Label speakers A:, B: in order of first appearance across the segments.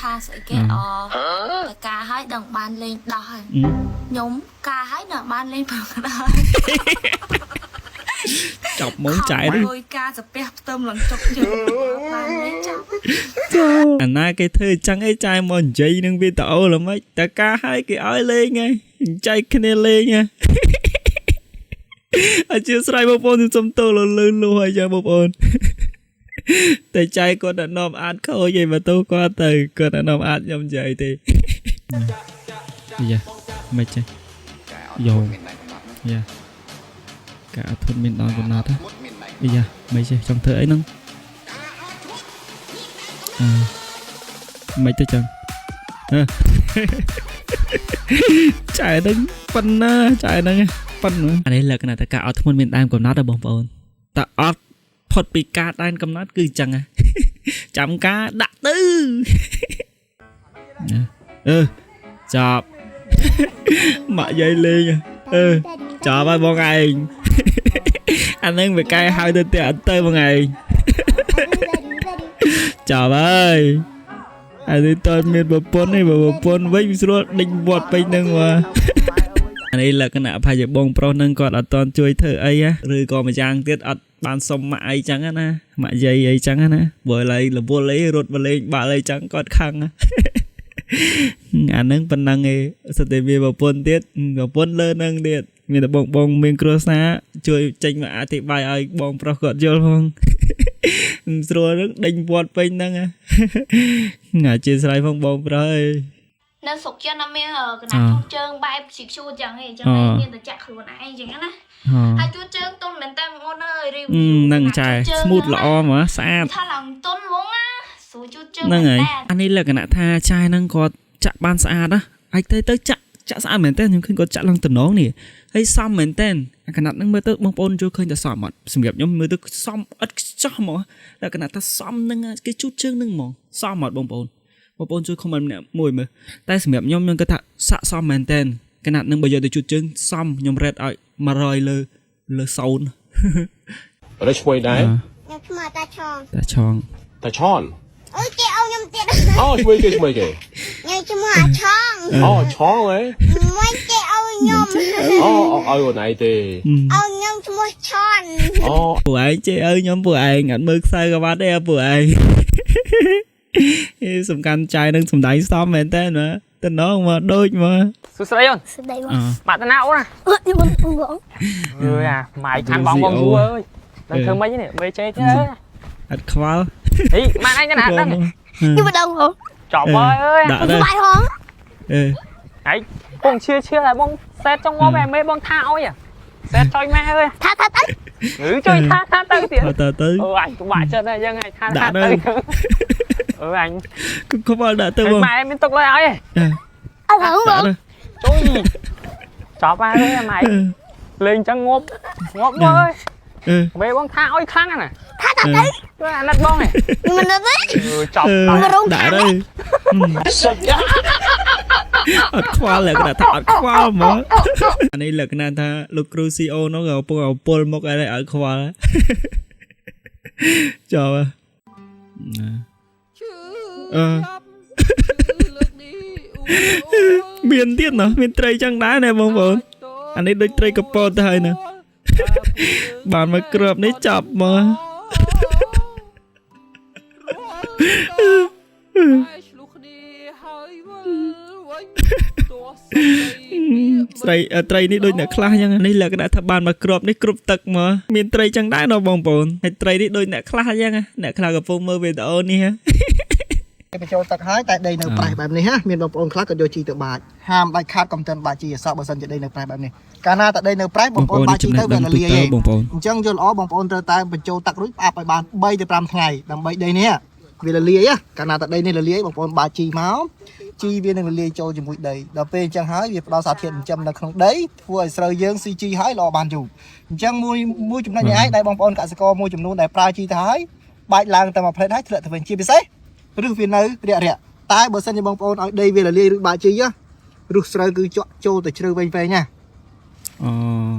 A: ថាស្អីគេអតការឲ្យដឹងបានលេងដោះហើយខ្ញុំការឲ្យដល់បានលេងផងដែរ
B: ចាប់មកចែនេះ
A: លុយការសាពះផ្ទឹមឡើងចុកជើងបានលេងចាប់
B: អាណាគេធ្វើអញ្ចឹងអីចែមកនិយាយនឹងវីដេអូល្មិចតើការឲ្យគេឲ្យលេងហ៎ចែកគ្នាលេងហ៎អធិស្ឋានបងប្អូនខ្ញុំសុំទោសលលឺលុះហើយចឹងបងប្អូនតែចែគាត់តែនាំអាតខូចឯងមកទោសគាត់ទៅគាត់តែនាំអាតខ្ញុំនិយាយទេយ៉ាមិនចេះយោយ៉ាការអត់ធន់មានដល់កំណត់ហ៎យ៉ាមិនចេះចង់ធ្វើអីហ្នឹងអឺមិនទៅចឹងហ៎ចែហ្នឹងប៉ុណ្ណាចែហ្នឹងប៉ុណ្ណាអានេះលក្ខណៈតែការអត់ធ្មត់មានដើមកំណត់ហ៎បងប្អូនតែអត់ផុតពីការដែនកំណត់គឺចឹងហ៎ចាំការដាក់ទៅណាអឺចាប់ម៉ាក់យាយលេងអឺចាប់ហើយបងឯងអាហ្នឹងវាកែហៅទៅផ្ទះអត់ទៅបងឯងចាប់ហើយអានេះតើមានប្រពន្ធទេបើប្រពន្ធវិញវាស្រួលដេញវត្តពេញហ្នឹងមកអានេះលក្ខណៈប្រហែលជាបងប្រុសហ្នឹងគាត់អត់តន់ជួយធ្វើអីហ៎ឬក៏ម្យ៉ាងទៀតអត់បានសុំម៉ាក់អីចឹងណាម៉ាក់យាយអីចឹងណាបើឡើយរវល់អីរត់មកលេងបាល់អីចឹងគាត់ខឹងអាហ្នឹងប៉ុណ្ណឹងឯងសិតតែមានប្រពន្ធទៀតប្រពន្ធលើហ្នឹងទៀតមានតែបងបងមានគ្រួសារជួយចេញមកអធិប្បាយឲ្យបងប្រុសគាត់យល់ផងស្រួលហ្នឹងដេញវត្តពេញហ្នឹងអធិស្ឋានផងបងប្រុសអើយ
C: នៅស្រុកចិនអត់មានកណាត់ជូតជើងបែបស៊ីខ្ជូតចឹងឯងចឹងឯងមានតែចាក់ខ្លួនឯងចឹងណាហើយជូតជើងទុនមែនតើបងអូនអើយរី
B: ហ្នឹងចែ smooth ល្អហ្មងស្អាត
C: ថាឡើងទុនហ្មងណាស្រួលជូតជើង
B: ហ្នឹងហើយអានេះលក្ខណៈថាចាយហ្នឹងគាត់ចាក់បានស្អាតណាហើយទៅទៅចាក់ចាក់ស្អាតមែនតើខ្ញុំឃើញគាត់ចាក់ឡើងតំណងនេះហើយសមមែនតើអាកណាត់ហ្នឹងមើលទៅបងប្អូនចូលឃើញតែសមអត់សម្រាប់ខ្ញុំមើលទៅសមឥតខ្ចោះហ្មងលក្ខណៈថាសមហ្នឹងគេជូតជើងហ្នឹងហ្មងសមអត់បងប្អូនបងប្អូនជួយ comment ម្នាក់មួយមើលតែសម្រាប់ខ្ញុំខ្ញុំគិតថាស័កសមមែនតើកណាត់ហ្នឹងបើយកទៅជូតជើងសមខ្ញុំ rate ឲ្យ100លើលើ0
D: អត់ឈ្មោះដែរ
E: ខ្ញុំឈ្មោះតាឆង
B: តាឆង
D: តាឆន
E: អើយគេឲ្យខ្ញុំទៀត
D: អូឈ្មោះគេឈ្មោះគេ
E: ខ្ញុំឈ្មោះអាឆង
D: អូឆងហ៎
E: មិនគេឲ្យខ្ញុំ
D: អូឲ្យអូនឯងទេ
E: ឲ្យខ្ញុំឈ្មោះឆន
D: អូ
B: ពួកឯងចេះឲ្យខ្ញុំពួកឯងអត់មើលខ្សែក៏បាត់ដែរពួកឯងអេសំខាន់ចាយនឹងសំដែងសមមែនតើណាតំណងមកដូចមក
F: សួស្តីអូន
E: ស្ដីមក
B: អ
F: បាក់តាណាអូនណា
E: ខ្ញុំបងបង
F: អើយអាម៉ែខានបងបងយូរអើយដឹងធ្វើម៉េចនេះមេចេទេ
B: អត់ខ្វល់
F: ហីម៉ាក់ឯងណាដឹង
E: ខ្ញុំមិនដឹងហ៎
F: ចប់ហើយអើយ
B: ដាក់ទៅ
E: បាយហង
B: អឺ
F: ឯងបងឈឿឈឿហើយបងសេតចង់ងាប់ឯងមេបងថាអុយសេតចុយម៉ែអើយ
E: ថាថាទៅ
F: ឬជួយថាថាទៅទៀត
B: ទៅទៅ
F: អឺអញពិបាកចិត្តហើយយ៉ាងឯងថាថាទៅអឺអញ
B: គឺខ្វល់ដាក់ទៅបង
F: ម៉ែមានទុកលុយឲ្យ
E: អត់ហងបង
B: ដាក់ទៅ
F: ជួយចប់ហើយម៉ែលេងចឹងងាប់ងាប់មើល
B: អឺ
F: មេបងថាអុយខ្លាំងណា
E: ថាថាទៅ
F: ជួយអាណិតបងឯង
E: ខ្ញុំមិនដឹងទេ
F: ចប់
B: ដាក់ទៅអត់ខ្វល់លក្ខណៈថាអត់ខ្វល់ហ្មងអានេះលក្ខណៈថាលោកគ្រូ CO នោះក៏កំពុងឲ្យពុលមុខអីឲ្យខ្វល់ចប់ណាអឺមានទៀតណោះមានត្រីចឹងដែរណែបងប្អូនអានេះដូចត្រីកពតទៅហើយណាបានមកគ្រាប់នេះចាប់មកស្រីត្រីនេះដូចអ្នកខ្លះចឹងនេះលក្ខណៈថាបានមកគ្រាប់នេះគ្រប់ទឹកមកមានត្រីចឹងដែរណោះបងប្អូនហើយត្រីនេះដូចអ្នកខ្លះចឹងអ្នកខ្លះកំពុងមើលវីដេអូនេះ
G: គេបញ្ចូលទឹកហើយតែដីនៅប្រេះបែបនេះណាមានបងប្អូនខ្លះក៏យកជីទៅបាចហាមដាច់ខាតកុំទាន់បាចជីអសោះបើសិនជាដីនៅប្រេះបែបនេះកាលណាតែដីនៅប្រេះបងប្អូនបាចជីទៅវារលាយឯង
B: បងប្អូន
G: អញ្ចឹងយល់ល្អបងប្អូនត្រូវតែបញ្ចូលទឹករួចផ្អាប់ឲ្យបាន3ទៅ5ថ្ងៃដើម្បីដីនេះវារលាយណាកាលណាតែដីនេះរលាយបងប្អូនបាចជីមកជីវានឹងរលាយចូលជាមួយដីដល់ពេលអញ្ចឹងហើយវាផ្ដល់សារធាតុចិញ្ចឹមនៅក្នុងដីធ្វើឲ្យស្រូវយើងស៊ីជីហើយល្អបានយូរអញ្ចឹងមួយមួយចំណុចនេះឯងដែលបងប្អូនកសិករមួយចំនួនដែលប្រើជីទៅហើយបាច់ឡើងតែមួយផ្លេតហើយធ្លាក់ទៅវិញជាពិសេស ឬវានៅរាក់រាក់តែបើសិនជាបងប្អូនឲ្យដីវារលាយឬបាក់ជីឬស្រូវគឺជក់ចូលទៅជ្រៅវែងវែងណា
B: អ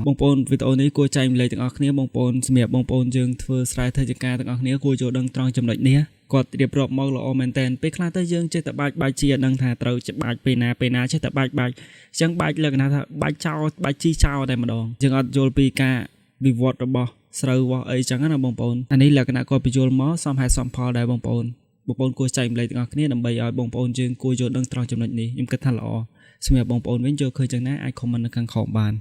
B: បងប្អូនវីដេអូនេះគួរចែកម្លែកទាំងអស់គ្នាបងប្អូនសម្រាប់បងប្អូនយើងធ្វើស្រែធ្វើចការទាំងអស់គ្នាគួរចូលដឹងត្រង់ចំណុចនេះ គាត់រៀបរាប់មកល្អមែនតើពេលខ្លះទៅយើងចេះតែបាច់បាច់ជាអត់ដឹងថាត្រូវច្បាច់ពេលណាពេលណាចេះតែបាច់បាច់អញ្ចឹងបាច់លក្ខណៈថាបាច់ចោលបាច់ជីចោលតែម្ដងយើងអត់យល់ពីការវិវត្តរបស់ស្រូវរបស់អីចឹងណាបងប្អូនអានេះលក្ខណៈគាត់បញ្យល់មកសមហេតុសមផលដែរបងប្អូនបងប្អូនគួរចែកម្លែកទាំងអស់គ្នាដើម្បីឲ្យបងប្អូនយើងគួរយល់ដឹងត្រង់ចំណុចនេះខ្ញុំគិតថាល្អសម្រាប់បងប្អូនវិញយល់ឃើញចឹងណាអាច comment នៅខាងក្រោមបាន។